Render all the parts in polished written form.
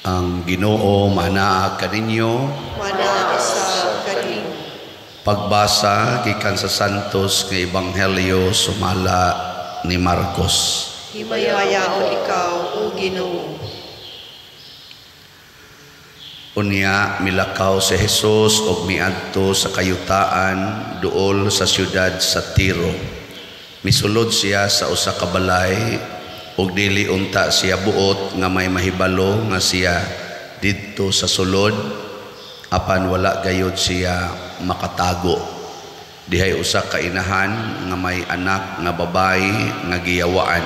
Ang Ginoo manaa kaninyo. Manaa sa kanimo. Pagbasa gikan sa Santos nga Ebanghelyo sumala ni Marcos. Himayaon ikaw, o Ginoo. Unya milakaw si Jesus og miadto sa kayutaan duol sa siyudad sa Tiro. Misulod siya sa usa ka balay ug dili unta siya buot nga may mahibalo nga siya didto sa sulod, apan wala gayud siya makatago. Dihay usa ka inahan nga may anak nga babayi nga giyawaan.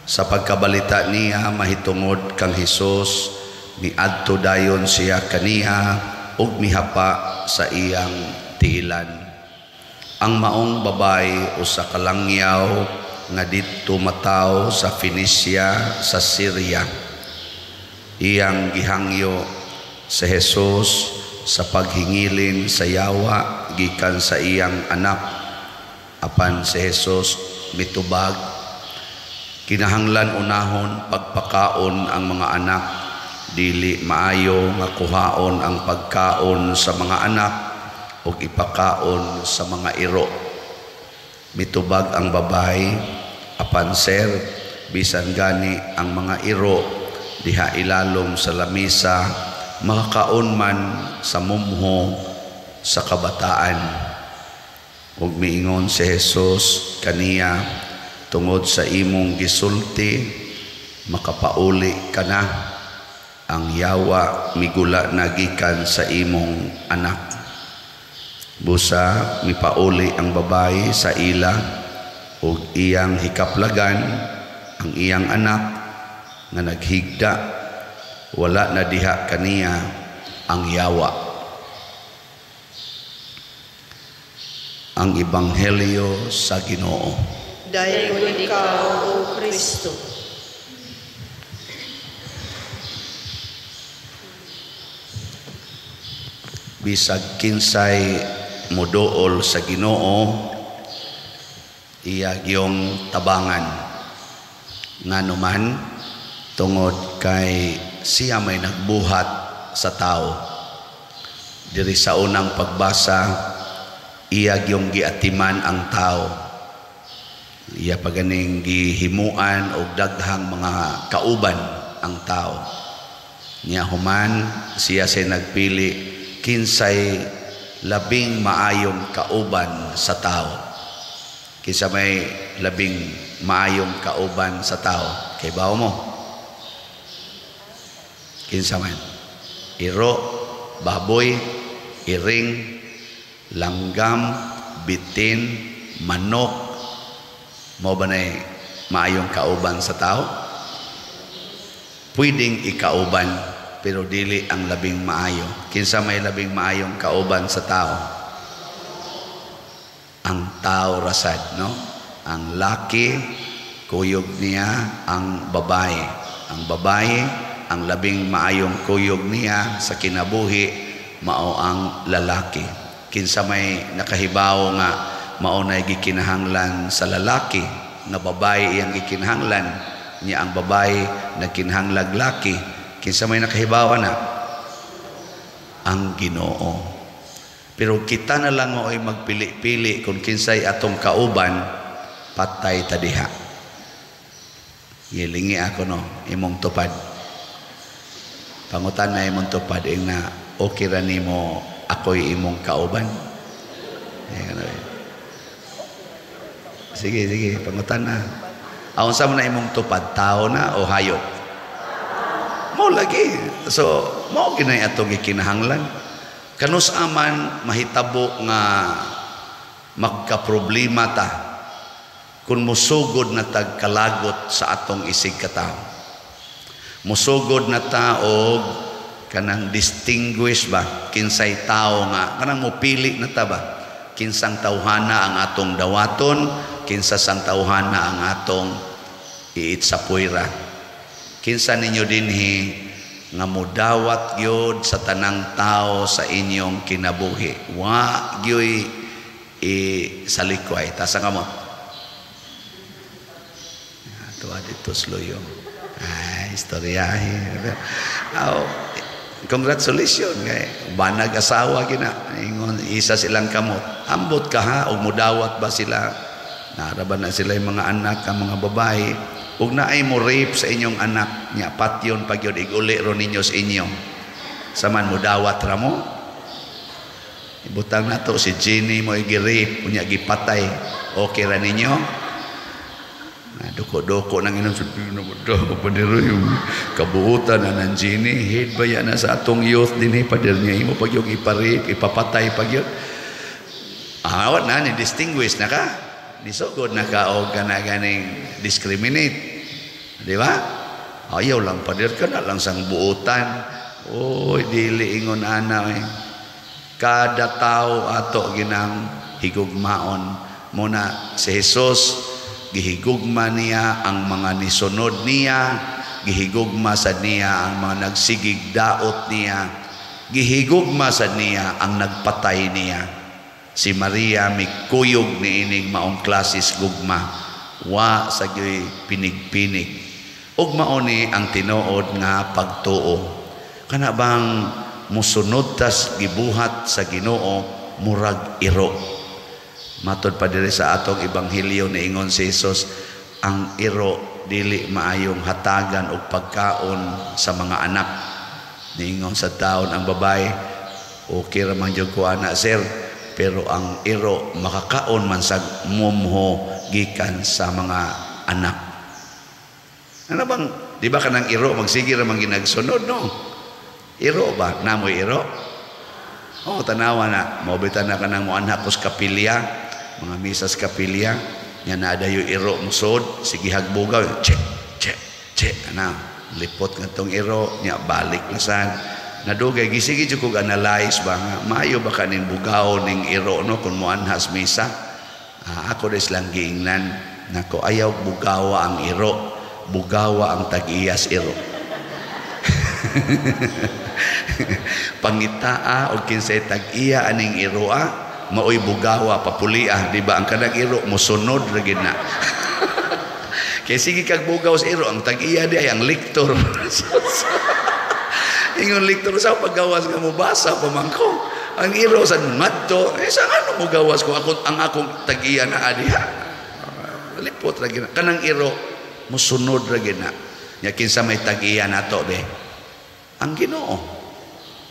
Sa pagkabalita niya mahitungod kang Hesus, miadto dayon siya kaniya ug mihapa sa iyang tiilan. Ang maong babayi usa ka langyaw nga didto mataw sa Phoenicia sa Syria. Iyang gihangyo si Jesus sa paghingilin sa yawa gikan sa iyang anak. Apan si Jesus mitubag, "Kinahanglan unahon pagpakaon ang mga anak, dili maayo nga kuhaon ang pagkaon sa mga anak ug ipakaon sa mga iro." Mitubag ang babayi, "Apan sir, bisan gani ang mga iro diha ilalom sa lamisa makakaon man sa mumho sa kabataan." Ug miingon si Jesus kaniya, "Tungod sa imong gisulti, makapauli ka na. Ang yawa migula na gikan sa imong anak." Busa mipauli ang babayi sa ila ug iyang hikaplagan ang iyang anak nga naghigda. Wala na diha kaniya ang yawa. Ang Ebanghelyo sa Ginoo. Dayon ikaw, O Kristo. Bisag kinsay moduol sa Ginoo, iya giyong tabangan. Nganuman, tungod kay siya may nagbuhat sa tao. Diri sa unang pagbasa, iya giyong giatiman ang tao. Iya paganing gihimuan og daghang mga kauban ang tao. Niya human, siya say nagpili kinsay labing maayong kauban sa tao. Kinsa may labing maayong kauban sa tao? Kay bawo mo? Kinsa man? Iro, baboy, iring, langgam, bitin, manok. Mao ba nay maayong kauban sa tao? Pwedeng ikauban, pero dili ang labing maayo. Kinsa may labing maayong kauban sa tao? Ang tao rasad, no? Ang laki, kuyog niya ang babae. Ang babae, ang labing maayong kuyog niya sa kinabuhi, mao ang lalaki. Kinsa may nakahibaw nga mao nay gikinahanglan sa lalaki, nga babae iyang gikinahanglan, niya ang babae nagkinahanglag laki. Kinsa may nakahibaw na? Ang Ginoo. Pero kita na lang mao'y magpili-pili kung kinsay atong kauban, patay ta diha. Gilingi ako no, imong tupad. Pangutan na imong tupad, ing na okay ra nimo ako'y imong kauban. Sige, sige, pangutan na. Aon sa man na imong tupad, tao na o hayop? Mao lagi. So, mao ginay atong gikinahanglan. Kanus aman mahitabo nga magkaproblema ta kung musugod na tag kalagot sa atong isig katao. Musugod na ta og kanang distinguish ba kinsay tao nga kanang mopili na ta ba kinsang tawhana ang atong dawaton, kinsa sang tawhana ang atong iitsapuira. Kinsa ninyo dinhi nga mudawat gyud sa tanang tao sa inyong kinabuhi? Wa gyoy isalikway. Tasa kamot. Tuwa dito sluyo. Ay, istoryahe. Oh, congratulations kay banag asawa gina. Ingon isa silang kamot. Ambot ka ha og mudawat ba sila? Naara ba na sila yung mga anak ang mga babae? Ug naay mo rape sa inyong anak nya patyon pag yun iguli ro ninyo sa inyo. Saman mudawat ra mo? Ibutang nato si Jenny mo gi-rape unya gipatay. Okay ra ninyo? Na duko-duko nang inom sa padero yung kabuutan na ng Jenny. Head ba yan na sa atong youth din eh, pader niya imo pag yung ipa-rape, ipapatay pag yun. Ah, na ni distinguish na ka. Nisugod na ka o kana ganing discriminate. Di ba? Ayaw lang pader ka na lang sang buutan. Oy, dili ingon ana eh. Kada tao ato ginang higugmaon. Muna si Jesus gihigugma niya ang mga nisunod niya, gihigugma sa niya ang mga nagsigig daot niya, gihigugma sa niya ang nagpatay niya. Si Maria mikuyog niining maong klasis gugma, wa sa gyoy pinig-pinig. Ug mao ni ang tinuod nga pagtuo. Kana bang musunod tas gibuhat sa Ginoo murag iro. Matod pa diri sa atong ebanghelyo niingon si Jesus, ang iro dili maayong hatagan og pagkaon sa mga anak. Niingon sa taon ang babae, okay ra man jud ko ana sir, pero ang iro makakaon man sa mumho gikan sa mga anak. Ano bang, di ba kanang iro magsige ra man ginagsunod, no? Iro ba? Namoy iro? Oh, tanawa na. Maubita na kanang moanha kos kapilya, mga misas kapilya, nya na adayo iro musod, sige hagbugaw, check, check, check, ana, lipot nga tong iro, nya balik lasan. Nadugay gisigi jud kog analyze ba nga maayo ba kaning bugaw ning iro no kung moanhas misa. Ah, ako des lang giingnan nako ayaw bugawa ang iro, bugawa ang tag-iyas iro. Pangitaa og kinsay tag-iya aning iroa, maoy bugawa papulia, di ba? Ang kanang iro mosunod ra gid na. Kay sige kag bugaw sa iro, ang tag-iya di ay ang lektor. Ingon lektor sa paggawas nga mobasa pa man ko. Ang iro sa madto, eh sa ano mo gawas ko ako ang akong tag-iya na adiha. Lipot ra gid na. Kanang iro mosunod ra gid na. Nya kinsa may tag-iya nato be? Ang Ginoo.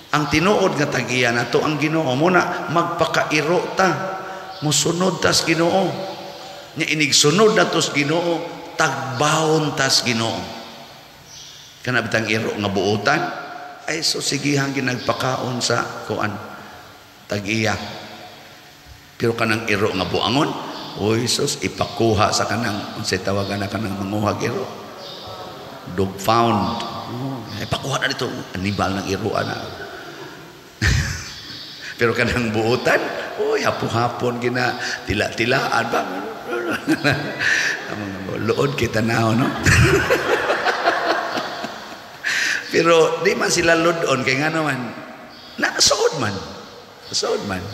Ang tinuod nga tag-iya nato ang Ginoo. Muna magpakairo ta, mosunod tas Ginoo. Nya inigsunod natos Ginoo, tagbawon tas Ginoo. Kana bitang iro nga buotan, ay so sigihang ginagpakaon sa kuan tag-iya. Pero kanang iro nga buangon, oy sus, ipakuha sa kanang unsay tawagan na kanang manguhag iro, dog found. Oh, ipakuha na dito animal ng iro ana. Pero kanang buotan, oy hapon-hapon gina tila-tilaan ba. Luod kita na, no? Pero di man sila ludon kay nga naman na suod man. Suod man.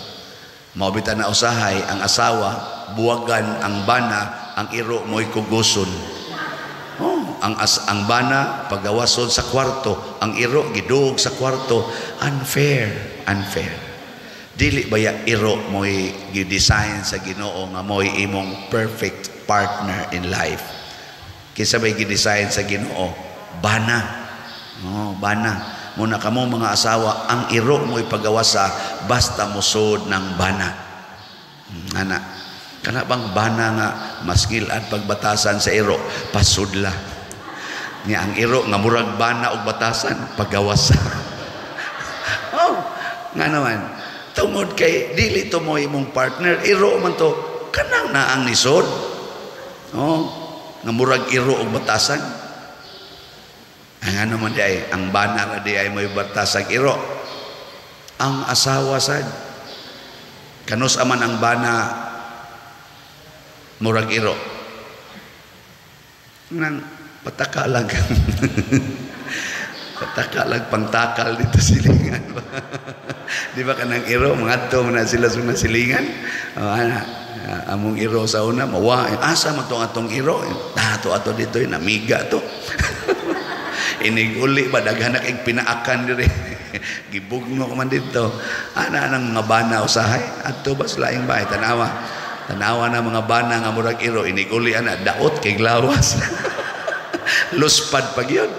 Mao bitaw na usahay ang asawa buwagan ang bana, ang iro mo'y kuguson. Oh, ang bana pagawason sa kwarto, ang iro gidug sa kwarto. Unfair, unfair. Dili baya iro mo'y gi-design sa Ginoo nga mo'y imong perfect partner in life. Kinsa may gi-design sa Ginoo? Bana. Oh, bana. Muna kamo mga asawa, ang iro mo'y pagawasa basta musod ng bana. Ana. Kana bang bana nga maskil-an pagbatasan sa iro, pasudla. Nya ang iro nga murag bana og batasan, pagawasa. Oh, nga naman. Tungod kay dili to mo imong partner, iro man to, kanang na ang nisod. Oh, nga murag iro og batasan. Ang ano man di ay, ang bana ra di ay mo'y batasag iro. Ang asawa sad. Kanus aman ang bana murag iro. Nang pataka lang. Pataka lang pangtakal dito silingan. Di ba kanang iro mangadto man na sila sa mga silingan? Oh, ana, among iro sa una mawa, asa man tong atong iro? Ato ato dito namiga to. Inig uli ba, daghan na kay pinaakan diri. Gibugno ko man dito. Ana nang mga bana usahay adto ba sa laing bahay, tanawa. Tanawa na mga bana nga murag iro, inig uli ana, daot kay lawas. Luspad pag yun.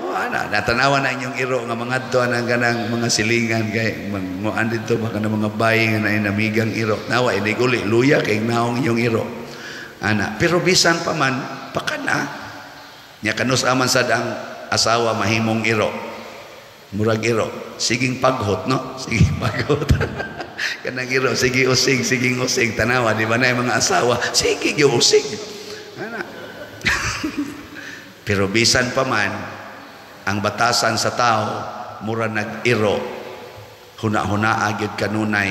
Oh, ana, natanawa na inyong iro nga mga adto ang kanang mga silingan kay manguan dito baka na mga bayi nga naay namigang iro. Nawa inig uli, luya kay naong inyong iro. Ana, pero bisan pa man pakana. Nya kanus aman sad ang asawa mahimong iro. Murag iro, siging paghot, no? Siging paghot. Kanang iro, sige usig, siging usig, tanawa di ba na yung mga asawa, sige gyud usig. Ana. Pero bisan pa man ang batasan sa tao mura nag-iro, huna-huna gyud kanunay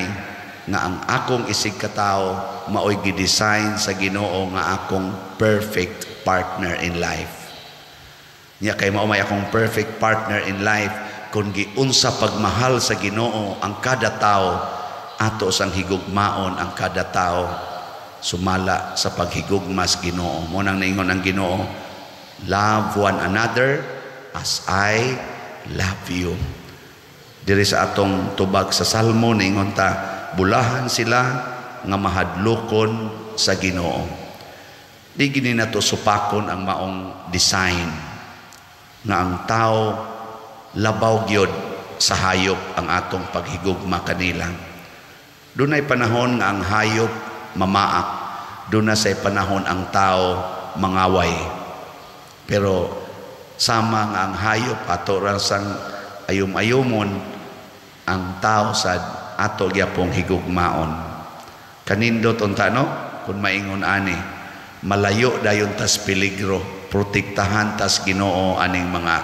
nga ang akong isig katao maoy gi-design sa Ginoo nga akong perfect partner in life. Nya kay mao may akong perfect partner in life, kung giunsa pagmahal sa Ginoo ang kada tao, ato sang higugmaon ang kada tao sumala sa paghigugma sa Ginoo. Mo nang naingon ang Ginoo, "Love one another as I love you." Diri sa atong tubag sa Salmo, niingon ta, bulahan sila nga mahadlokon sa Ginoo. Di gini nato supakon ang maong design nga ang tao labaw gyud sa hayop ang atong paghigugma kanila. Dunay panahon nga ang hayop mamaak, doon na sa panahon ang tao mangaway. Pero sama nga ang hayop ato ra sang ayum-ayumon, ang tao sad ato gyapong higugmaon. Kanindot unta, no, kung maingon ani, malayo dayon tas peligro, protektahan tas Ginoo aning mga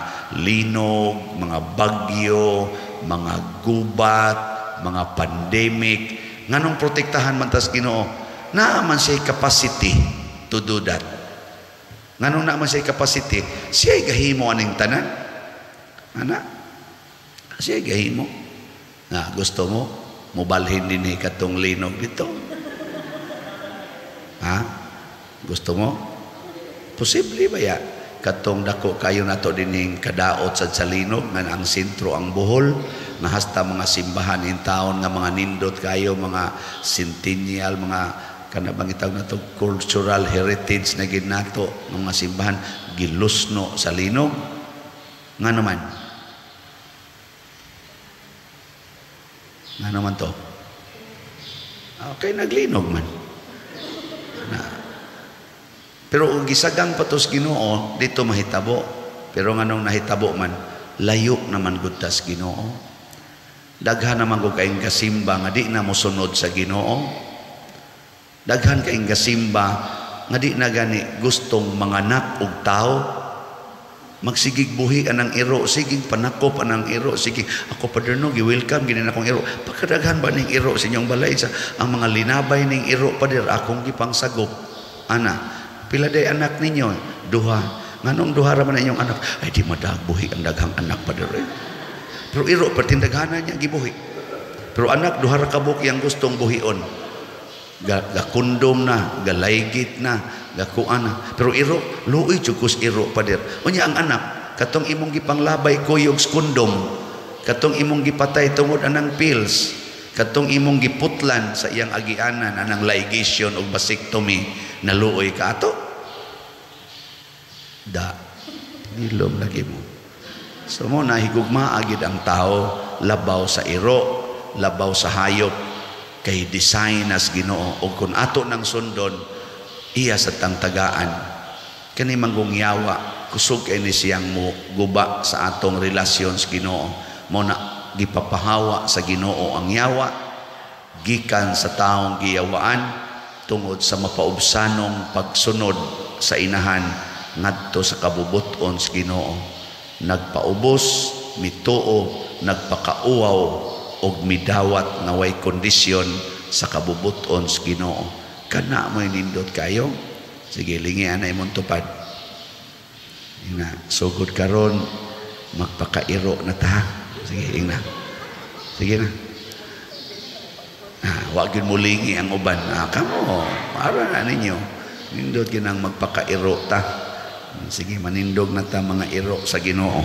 linog, mga bagyo, mga gubat, mga pandemic. Nganong protektahan man tas Ginoo? Naa man siya capacity to do that. Nganong naa man siya capacity? Siya gahimo aning tanan. Ana, siya gahimo. Nga gusto mo mubalhin dinhi katong linog dito? Ha? Gusto mo? Posible ba ya? Katong dako kayo nato dining kadaot sa linog nga ang sentro ang Bohol, nga hasta mga simbahan in town nga mga nindot kayo, mga centennial, mga kana bang itawag nato, cultural heritage na gid nato nga mga simbahan, gilusno sa linog. Nga naman? Nga naman to? Okay, naglinog man. Na. Pero kung gisagang patos Ginoo, dito mahitabo. Pero nganong nahitabo man, layo naman gud tas Ginoo. Daghan naman gud kayong gasimba nga di na mosunod sa Ginoo. Daghan kayong gasimba nga di na gani gustong manganak og tao. Magsigig buhi anang iro, sigig panakop anang iro, sigig ako paderno gi-welcome gini na akong iro. Pagkadaghan ba ning iro sa inyong balay, sa ang mga linabay ning iro pader akong gipangsagop. Ana, pila day anak ninyo? Duha. Nganong duha ra man inyong anak? Ay di madagbuhi ang daghang anak pader. Pero iro pertindaghanan niya gibuhi. Pero anak duha ra ka buok yang gustong buhion. Gakundom na, galaygit na, gakuan na. Pero iro, luoy jud kus iro pader. Unya ang anak, katong imong gipanglabay kuyog sa kondom, katong imong gipatay tungod anang pills, katong imong giputlan sa iyang agianan anang ligation og vasectomy, naluoy ka ato? Da, nilom lagi mo. So mo na higugmaa gid ang tao labaw sa iro, labaw sa hayop, kay design as Ginoo. O kung ato nang sundon, iya sa tangtagaan. Kani manggung yawa, kusog kay ni siyang mo guba sa atong relasyon sa Ginoo. Mo na gipapahawa sa Ginoo ang yawa gikan sa taong giyawaan tungod sa mapaubsanong pagsunod sa inahan ngadto sa kabubuton sa Ginoo. Nagpaubos, mituo, nagpakauwaw og midawat nga way kondisyon sa kabubuton sa Ginoo. Kana mo'y nindot kayo. Sige, lingi ana imong tupad. Ingna, sugod karon magpakairo na ta. Sige, ingna. Sige na. Ah, wa gyud mo lingi ang uban. Ah, kamo, para na ninyo. Nindot ginang magpakairo ta. Sige, manindog na ta, mga iro sa Ginoo.